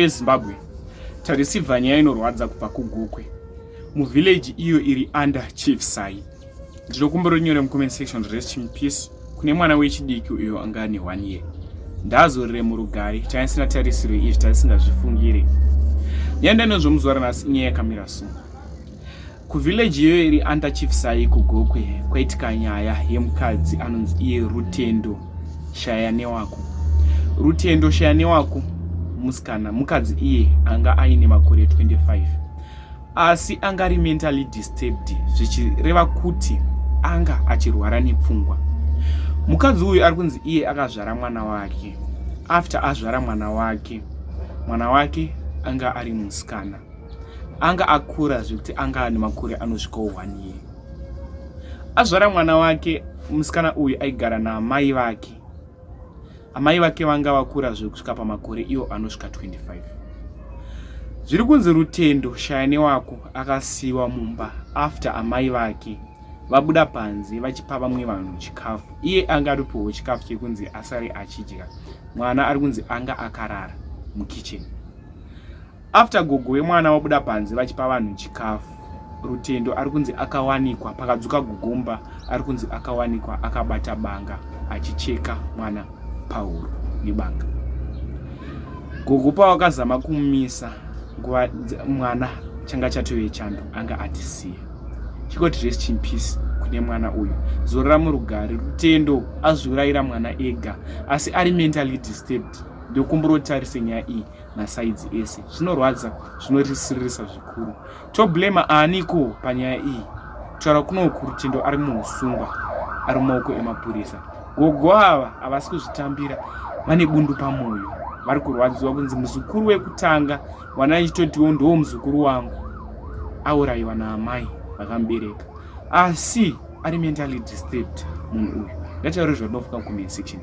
Zimbabwe tareceiva nyaya inorwadza kubva kuGokwe muvillage iyo iri under Chief Sai. Ndinokumbira unyore mucomment section, "Rest in peace kune mwana wechidiki uyo anga ane 1 year. Ndazorere murugare." Taisina tarisiro izvi, taisingazvifungire. Nyaya ndanozvo muzuva ranhasi inyaya yakamira so: kuvillage iyoyo iri under Chief Sai kuGokwe kwaitika nyaya yemukadzi anonzi iye Rutendo Shayanewako. Rutendo Shayanewako musikana, mukadzi iye anga aine makore 25, asi anga ari mentally disturbed, zvichireva kuti anga achirwara nepfungwa. Mukadzi uyu ari kunzi iye akazvara mwana wake. After azvara mwana wake, mwana wake anga ari musikana, anga akura zvekuti anga ane makore anosvikawo 1 year. Azvara mwana wake musikana uyu, aigara naamai vake. Amai vake vanga vakura zvekusvika pamakore iwo anosvika 25. Zviri kunzi Rutendo Shayanewako akasiyiwa mumba after amai vake vabuda panze vachipa vamwe vanhu chikafu. Iye anga aripiwo chikafu chekunzi asare achidya. Mwana ari kunzi anga akarara mukicheni. After gogo wemwana wabuda panze vachipa vanhu chikafu, Rutendo ari kunzi akawanikwa pakadzoka gogo, ari kunzi akawanikwa akabata banga achicheka mwana pahuro nebanga. Gogo pavakazama kumumisa nguva, mwana changa chatove chando, anga atisiya. Chikoti rest in peace kune mwana uyu, zorora murugare. Rutendo azviurayira mwana ega, asi ari mentally disturbed. Ndokumbura utarise nyaya iyi masides ese. Zvinorwadza, zvinorisiririsa zvikuru. Toblema aniko panyaya iyi? Kutaura kunoku, Rutendo ari muusungwa, ari mumaoko emapurisa. Gogo ava havasi kuzvitambira, vane bundu pamwoyo, vari kurwadziwa kunzi muzukuru wekutanga wanaichitotiwo ndo muzukuru wangu aurayiwa naamai vakamubereka, asi ari mentally disturbed munhu uyu. Ngataure zvatinofunga mucomment section.